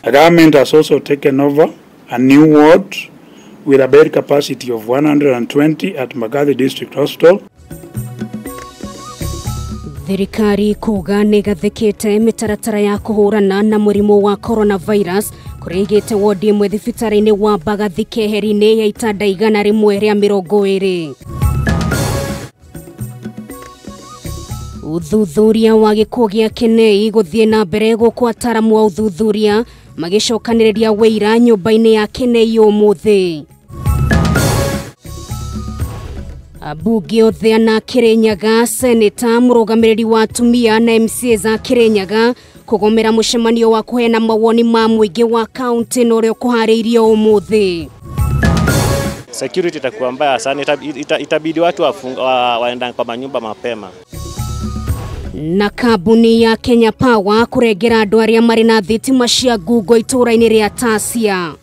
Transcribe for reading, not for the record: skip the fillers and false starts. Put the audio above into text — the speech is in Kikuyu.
The government has also taken over a new ward with a bed capacity of 120 at Mbagathi District Hospital. Thirikari kuga nĩ ĩgathĩkĩte mĩtaratara ya kũhũrana na mũrimũ wa coronavirus kũrĩa ĩigĩte wodi ĩmwe thibitarĩ-inĩ wa Mbagathi keheri-inĩ ya itanda 120. Ũthuthuria wa gĩkuũ gĩa Kenei gũthiĩ na mbere gũkũ ataramu a ũthuthuria magĩcokanĩrĩria wĩira nyũmba-inĩ ya Kenei ũmũthĩ. Ambunge othe ana Kirinyaga, seneta, mũrũgamĩrĩri wa atumia na MCAs a Kirinyaga kũgomera mũcemanio wa kũheana mawoni ma mũingĩ wa kaunti na ũrĩa ũkũharĩirio ũmũthĩ. Security itakuwa mbaya sana, itabidi watu waenda kwa manyumba mapema. Na kambuni ya Kenya Power kũrengera andũ arĩa marĩ na thitima cia ngungo itũũra-inĩ rĩa Tasia.